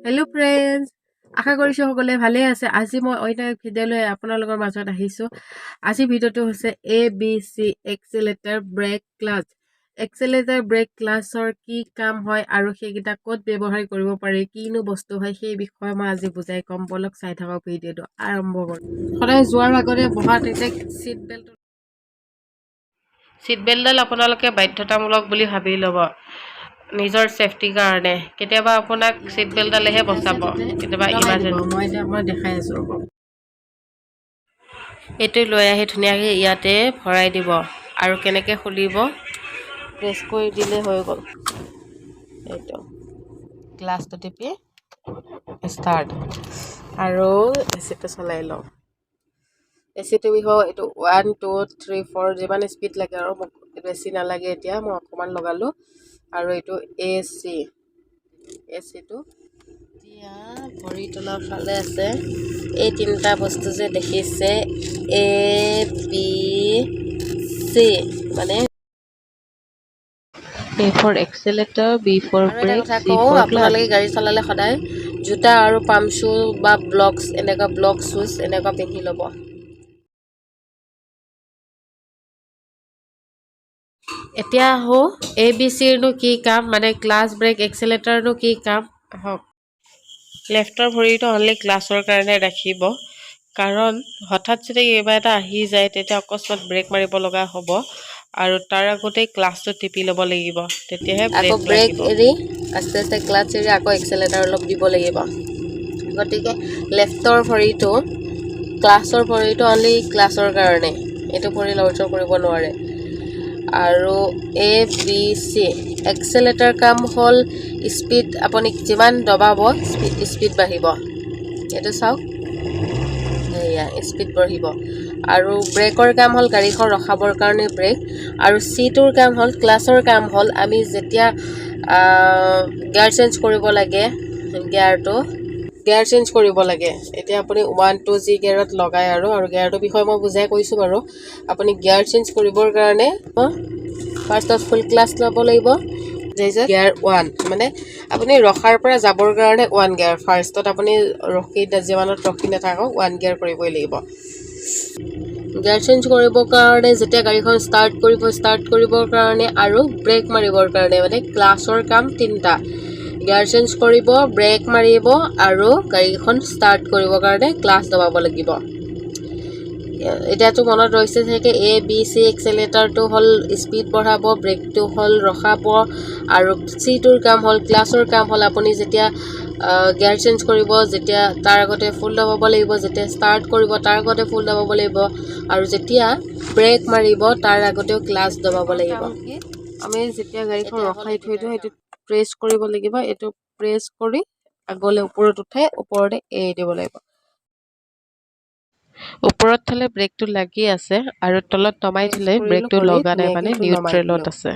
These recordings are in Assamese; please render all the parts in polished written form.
হেল্ল' ফ্ৰেণ্ডছ, আশা কৰিছোঁ সকলোৱে ভালেই আছে। আজি মই অন্য এক ভিডিঅ' লৈ আপোনালোকৰ মাজত আহিছোঁ। আজিৰ ভিডিঅ'টো হৈছে ABC accelerator, brake, clutch। Accelerator, brake, ক্লাছৰ কি কাম হয় আৰু সেইকেইটা ক'ত ব্যৱহাৰ কৰিব পাৰি, কিনো বস্তু হয়, সেই বিষয়ে মই আজি বুজাই ক'ম। ব'লক, চাই থাকক, ভিডিঅ'টো আৰম্ভ কৰোঁ। সদায় যোৱাৰ আগতে বহাত এতিয়া চিট বেল্ট, চিট বেল্টডাল আপোনালোকে বাধ্যতামূলক বুলি ভাবি ল'ব নিজৰ ছেফটিৰ কাৰণে। কেতিয়াবা আপোনাক চিট বেল্টডালেহে বচাব, কেতিয়াবা ইমাৰ্জেঞ্চি। মই এতিয়া মই দেখাই আছোঁ, ৰ'ব। এইটো লৈ আহি ধুনীয়াকৈ ইয়াতে ভৰাই দিব আৰু কেনেকৈ খুলিব, প্ৰেছ কৰি দিলে হৈ গ'ল। এইটো ক্লাছটো টিপি ষ্টাৰ্ট আৰু এচিটো চলাই লওঁ। এচিটো বিষয় এইটো 1, 2, 3, 4, যিমান স্পীড লাগে আৰু মোক বেছি নালাগে। এতিয়া মই অকণমান লগালোঁ। আৰু এইটো এ চি, এ চিটো এতিয়া ভৰি তলৰ ফালে আছে। এই তিনিটা বস্তু যে দেখিছে, এ বি চি, মানে A for accelerator, B for আৰু এটা brake, কথা C কওঁ, for clutch. আপোনালোকে গাড়ী চলালে সদায় জোতা আৰু পাম শ্বু বা ব্লকছ, এনেকুৱা ব্লক শ্বুজ এনেকুৱা পিন্ধি ল'ব। এতিয়া আহোঁ, এ বি চিৰনো কি কাম, মানে ক্লাছ, ব্ৰেক, এক্সেলেটাৰনো কি কাম? আহক। লেফ্টৰ ভৰিটো অনলি ক্লাছৰ কাৰণে ৰাখিব, কাৰণ হঠাৎ যদি কিবা এটা আহি যায়, তেতিয়া অকস্মাত ব্ৰেক মাৰিব লগা হ'ব আৰু তাৰ আগতেই ক্লাছটো টিপি ল'ব লাগিব, তেতিয়াহে আকৌ ব্ৰেক ব্ৰেক লাগিব। এৰি আস্তে আস্তে ক্লাচ এৰি আকৌ এক্সেলেটাৰ অলপ দিব লাগিব। গতিকে লেফ্টৰ ভৰিটো, ক্লাছৰ ভৰিটো অনলি ক্লাছৰ কাৰণে, এইটো ভৰি লৰচৰ কৰিব নোৱাৰে। আৰু এ বি চি এক্সেলেটাৰ কাম হ'ল স্পীড, আপুনি যিমান দবাব স্পীড বাঢ়িব। এইটো চাওক, এয়া স্পীড বাঢ়িব। আৰু ব্ৰেকৰ কাম হ'ল গাড়ীখন ৰখাবৰ কাৰণে ব্ৰেক। আৰু চিটোৰ কাম হ'ল, ক্লাছৰ কাম হ'ল, আমি যেতিয়া গিয়াৰ চেঞ্জ কৰিব লাগে, গিয়াৰ চেঞ্জ কৰিব লাগে। এতিয়া আপুনি 1, 2 যি গিয়াৰত লগায় আৰু গিয়াৰটোৰ বিষয়ে মই বুজাই কৈছোঁ বাৰু। আপুনি গিয়াৰ চেঞ্জ কৰিবৰ কাৰণে ফাৰ্ষ্টত ফুল ক্লাছ ল'ব লাগিব। গিয়াৰ 1 মানে আপুনি ৰখাৰ পৰা যাবৰ কাৰণে 1 গিয়াৰ। ফাৰ্ষ্টত আপুনি ৰখি যিমানত ৰখি নাথাকক, 1 গিয়াৰ কৰিবই লাগিব। গিয়াৰ চেঞ্জ কৰিবৰ কাৰণে যেতিয়া গাড়ীখন ষ্টাৰ্ট কৰিব, ষ্টাৰ্ট কৰিবৰ কাৰণে আৰু ব্ৰেক মাৰিবৰ কাৰণে, মানে ক্লাছৰ কাম তিনিটা: গিয়াৰ চেঞ্জ কৰিব, ব্ৰেক মাৰিব আৰু গাড়ীখন ষ্টাৰ্ট কৰিবৰ কাৰণে ক্লাছ দবাব লাগিব। এতিয়াতো মনত ৰৈছে চাগে, এ বি চি, এক্সেলেটাৰটো হ'ল স্পীড বঢ়াব, ব্ৰেকটো হ'ল ৰখাব আৰু চিটোৰ কাম হ'ল, ক্লাছৰ কাম হ'ল, আপুনি যেতিয়া গিয়াৰ চেঞ্জ কৰিব, যেতিয়া তাৰ আগতে ফুল দবাব লাগিব, যেতিয়া ষ্টাৰ্ট কৰিব তাৰ আগতে ফুল দবাব লাগিব আৰু যেতিয়া ব্ৰেক মাৰিব তাৰ আগতেও ক্লাছ দবাব লাগিব। আমি যেতিয়া গাড়ীখন এতিয়া হ'ল ৰখাই এই থৈ দিওঁ, দুটাৰ সেইটো প্ৰেছ কৰিব লাগিব। এইটো প্ৰেছ কৰি আগলৈ ওপৰত উঠাই ওপৰতে এৰি দিব লাগিব। ওপৰত থ'লে ব্ৰেকটো লাগি আছে আৰু তলত নমাই প্ৰেছ থ'লে কৰিলোঁ, ব্ৰেকটো কৰি লগা নাই, ধুনীয়াকৈ মানে এইটো নমাই নিউট্ৰেলত দিলোঁ। আছে।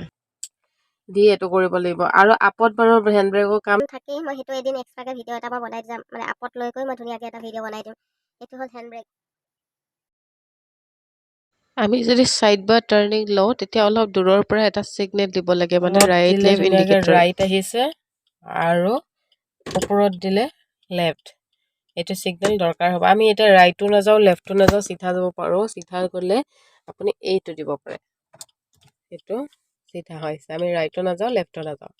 দি এইটো কৰিব লাগিব। আৰু আপত বাৰু হেণ্ড ব্ৰেকৰ কাম থাকেই। মই সেইটো এদিন এক্সট্ৰাকৈ ভিডিঅ' এটা মই বনাই যাম, মানে আপত লৈ গৈ মই ধুনীয়াকৈ এটা ভিডিঅ' বনাই দিম। এইটো হ'ল হেণ্ড ব্ৰেক। আমি যদি ছাইড বা টাৰ্ণিং লওঁ, তেতিয়া অলপ দূৰৰ পৰা এটা ছিগনেল দিব লাগে, মানে তলত ৰাইট দিলে লেফ্ট ধুনীয়াকৈ ইণ্ডিকেটৰ। ৰাইট আহিছে আৰু ওপৰত দিলে লেফ্ট। এইটো ছিগনেল দৰকাৰ হ'ব। আমি এতিয়া ৰাইটো নাযাওঁ, লেফ্টো নাযাওঁ, চিধা যাব পাৰোঁ। চিধা গ'লে আপুনি এইটো দিব পাৰে। এইটো চিধা হৈছে, আমি ৰাইটো নাযাওঁ, লেফ্টো নাযাওঁ।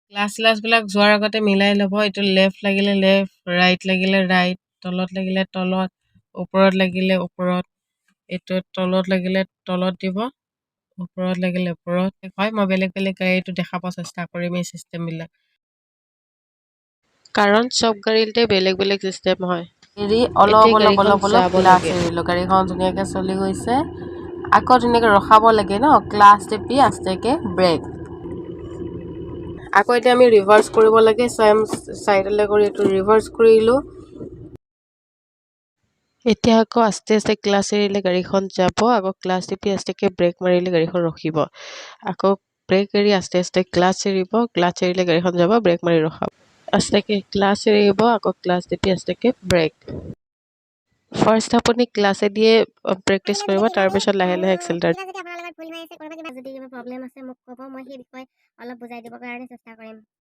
ক্লাছ চ্লাছবিলাক যোৱাৰ আগতে মিলাই ল'ব। এইটো লেফ্ট লাগিলে লেফ্ট, ৰাইট লাগিলে ৰাইট, তলত লাগিলে তলত, ওপৰত লাগিলে ওপৰত। এইটো তলত লাগিলে তলত দিব, ওপৰত লাগিলে ওপৰত হয়। মই বেলেগ বেলেগ গাড়ীতো দেখাব চেষ্টা কৰিম এই চিষ্টেমবিলাক। কাৰণ চব গাড়ীতে বেলেগ বেলেগ চিষ্টেম হয়। এৰি অলপ এতিয়া অলপ গাড়ীখন অলপ অলপ যাব ক্লাছ লাগে। এৰিলোঁ, গাড়ীখন ধুনীয়াকৈ চলি গৈছে। আকৌ ধুনীয়াকৈ ৰখাব লাগে ন, ক্লাছ টিপি আস্তেকৈ ব্ৰেক। আকৌ এতিয়া আমি ৰিভাৰ্চ কৰিব লাগে, চেম চাইডলৈ কৰি এইটো ৰিভাৰ্চ কৰিলোঁ। এতিয়া আকৌ আস্তে আস্তে ক্লাছ এৰিলে গাড়ীখন যাব। আকৌ ক্লাছ টিপি আস্তেকৈ ব্ৰেক মাৰিলে গাড়ীখন ৰখিব। আকৌ ব্ৰেক এৰি আস্তে আস্তে ক্লাছ এৰিব, ক্লাছ এৰিলে গাড়ীখন যাব, ব্ৰেক মাৰি ৰখাব। আস্তেকৈ ক্লাছ এৰিব, আকৌ ক্লাছ টিপি আস্তেকৈ ব্ৰেক। ফাৰ্ষ্ট আপুনি ক্লাছেদিয়ে প্ৰেক্টিচ কৰিব, তাৰপিছত লাহে লাহে এক্সেলেটাৰ। কিবা যদি আপোনালোকৰ ভুল হৈ আছে, ক'ৰবাত কিবা যদি কিবা প্ৰব্লেম আছে, মোক ক'ব। মই সেই বিষয়ে অলপ বুজাই দিবৰ কাৰণে চেষ্টা কৰিম।